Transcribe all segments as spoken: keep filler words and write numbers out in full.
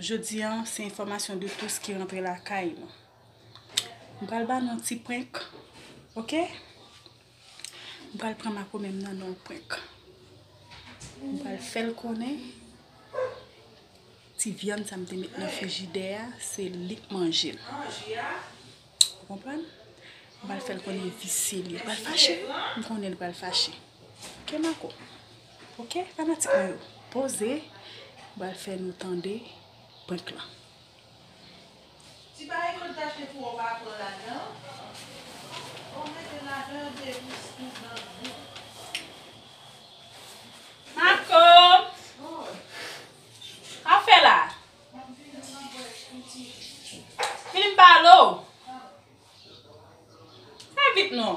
Jodi a, se enfòmasyon de tous ki rantre lakay nou. M pral ba nou yon ti prank, oke? M pral pran makomè m nan nan yon prank. M pral fè l konnen ti vyann sa m te met nan frijidè a, se li k manje l. Ou konprann? M pral fè l konnen visye li ye. L pral fache, wi. M konnen l pral fache. Oke, Mako? Oke, fanatik mwen yo? Poze, m pral fè nou tande prank lan. Ti bagay ke w t achte pou w pa pran ladan, ou mete ladan de plis pou nan gou. Mako! Sa w fè la? Vini m pale w. Fè vit non.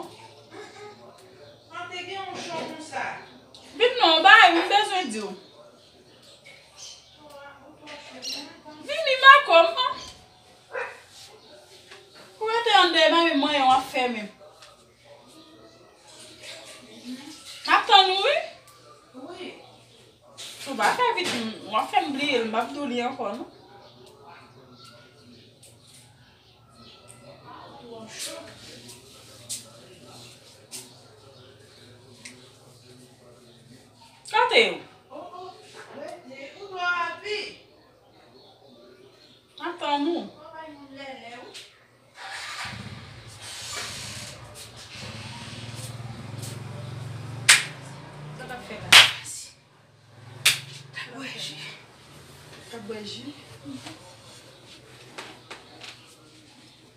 An te gen yon cho konsa. Vit non, bay, m bezwen di w. Vini, Mako, m. Ou rete anndan, e pa menm manyen w ap fèmen. M ap tann ou, wi. Wi. Si w pa fè vit, m, w ap fè m bliye l, m p ap di w li ankò, non. Kote yo? Antann ou. Sa w ap fè la? Bwè ji. Ap bwè ji.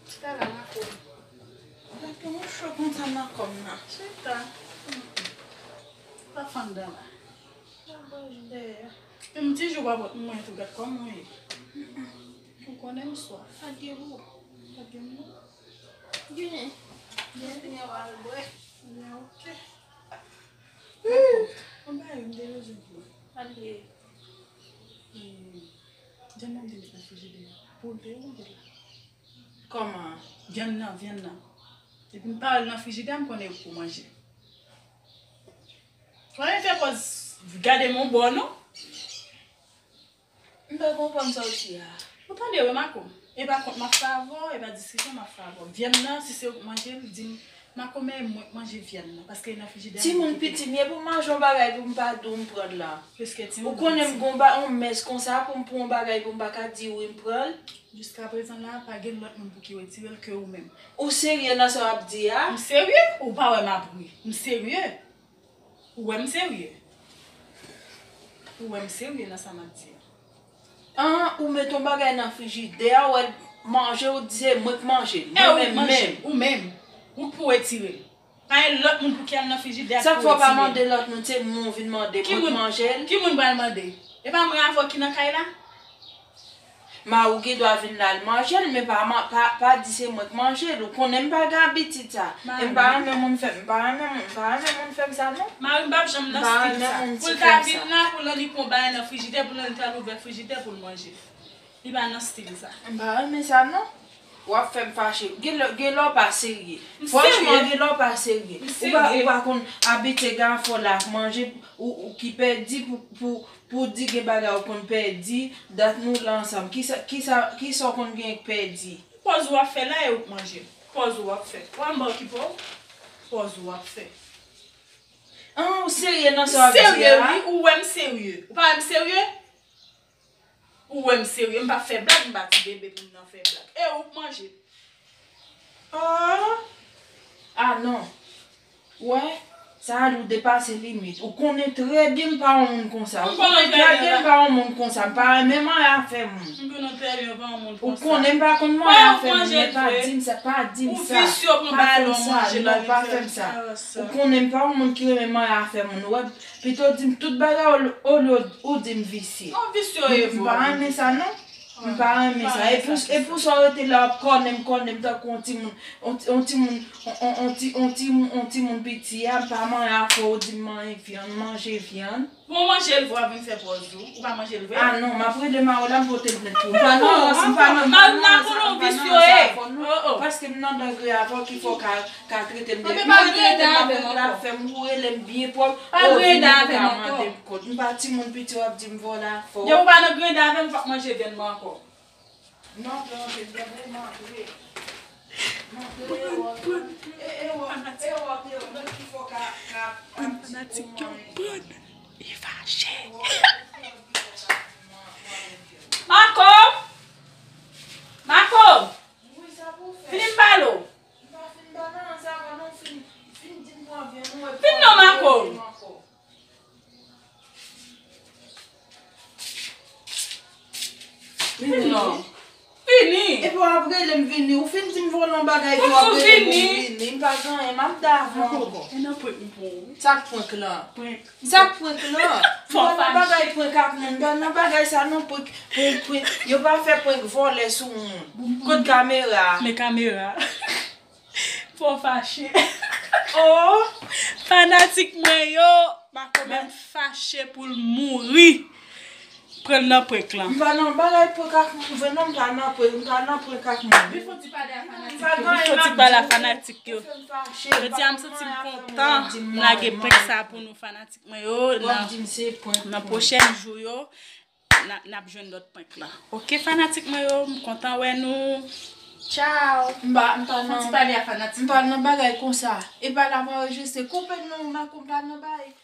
Chita la, Mako. Gad kòman cho konsa nan kò m nan. Chita. Pa fè anndan la. Ap bwè ji dèyè. E m ti jou pa pot mwen tou, gad kòman w ye. Ou konnen m swaf. Pa gen pou. Pa gen pou. Gen. Gen, gen w al bwè. Gen, oke. Mwen pa yo, m te bezwen pou. Ale. Vyann nan m te met nan frijidè a. Pou l te ou te la. Kòman? Vyann nan, vyann nan. Depi m pa wè l nan frijidè a, m konnen ou pou manje. Fò w fè pòz gade m yon bò, non? M pa konprann sa w di a. Ou tande, wi, Mako? E pa kont m ap fè avè w, e pa diskisyon m ap fè avè w. Vyann nan, si se ou k manje l, di m, Mako, men mwen k manje vyann nan, paske nan frijidè a. Timoun piti m ye pou m manje yon bagay pou m pa di w m pran l la. Ou konnen m gon ba, yon mès konsa pou m pran yon bagay pou m pa ka di wi m pran l. Jiskaprezan la, pa gen lòt moun pou ki retire l ke ou menm. Ou serye nan sa w ap di a? M serye? Ou pa wè m ap ri. M serye. Ou wè m serye? Ou wè m serye nan sa m ap di a? An, ou met yon bagay nan frijidè a, ou wè l manje, ou di se mwen k manje l. E ou k manje l, ou menm. Ou k pou retire l. Pa gen lòt moun pou ki al nan frijidè a pou retire l. Sa k fè w pa mande lòt moun, se mwen w vin mande, mwen k manje l? Ki moun pral mande? E pa mwen avè w ki nan kay la? Mari w gen dwa vin la, l manje l, men pa, pa, pa di se mwen k manje l. Ou konnen m pa gen abitid sa. E m pa renmen moun fè, m pa renmen moun, m pa renmen moun fè m sa, non. Mari m p ap janm nan stil sa. Pou l ta vin la, pou l annik pran bagay nan frijidè, pou l annik al ouvè frijidè pou l manje. Li pa nan stil sa. M pa renmen sa, non. W ap fè m fache. Gen lè, gen lè w pa serye. Franchman, gen lè w pa serye. Ou pa, ou pa konn abitye gen afè w la ak manje, ou, ou ki pèdi pou, pou, pou di gen bagay ou konn pèdi, dat nou la ansanm. Kisa, kisa, kisa w konn gen k pèdi? Pòz ou ap fè la e ou k manje. Pòz ou ap fè. Ou anba okipe w? Pòz ou ap fè. An, ou serye nan sa w ap di a? M serye, wi. Ou wè m serye? Ou wè m serye, m p ap fè blag, m pa ti bebe pou m nan fè blag. E ou k manje. Oh! Ah non. Ou wè, sa a ou depase limit. Ou konnen trè byen m pa yon moun konsa. Ou konnen trè byen m pa yon moun konsa. M pa renmen manyen afè moun. M konnen trè byen ou pa yon moun konsa. Ou konnen m pa konn manyen afè moun, men pa di m sa, pa di m sa. Ou visye, ou pran bagay lè w manje, non, pa fè m sa. Ou konnen m pa yon moun ki renmen manyen afè moun. Ou wè, pito di m tout bagay olye ou di m visye. Yon visye w ye vre. M pa renmen sa non. M pa renmen sa. E pou, e pou sa w rete la w ap kònen m, kònen m tankou yon timoun, yon, yon timoun, yon, yon, yon ti, yon timoun, yon timoun piti a, m pa manyen afè w, ou di m manyen vyann, manje vyann. Bon, manje l vre, w ap vin fè pòz ou. Ou pa manje l vre? Ah non, m ap rele mari w la, m pote l plent pou ou. M pa nan rans, m pa nan, m pa nan rans, m pa nan rans avè w non. Paske m nan dangre avè w ki fè w ka, ka trete m de. Mwen pa grede avè m ankò. Fè m ou rele m byen pwòp. Pa grede avè m ankò. Mande m kont. M pa timoun piti w ap di m vòlè afè w. Depi w pa nan grede avè m, w p ap manje vyann mwen ankò. Non, non, non, non, non, non. Fanatik yo pran. Li fache. Marco! Marco! Vini m pale w. Vini non, Marco. Vini non. Vini. Epi w ap rele m vini. Ou fin di m vòlè yon bagay, epi w ap rele m vini. M pa gen anyen, m ap dave ankò. E nan prank m pran w. Sa k prank lan? Prank. Sa k prank lan? M pa nan bagay prank ak moun. M pa nan bagay sa non, prank, prank, prank. Yo pa fè prank vòlè sou moun. Kot kamera? Men kamera. Fò fache. Oh! Fanatik mwen yo, Marco menm fache pou l mouri. Pran l nan prank lan. M pa nan bagay prank ak moun vre non, m pa nan prank, m pa nan prank ak moun. Wi, fò ti pale a fanatik yo. Wi, fò ti pale a fanatik yo. Jodi a m santi m kontan m lage prank sa pou nou fanatik mwen yo. Nan pwochèn jou yo. N a, n ap jwenn lòt prank lan. Ok, fanatik mwen yo, m kontan wè nou. Tchao. M pa, m pa nan, fò ti pale a fanatik m pa nan bagay konsa. E pa la m anrejistre. Koupe non, Marco, m pa nan bagay.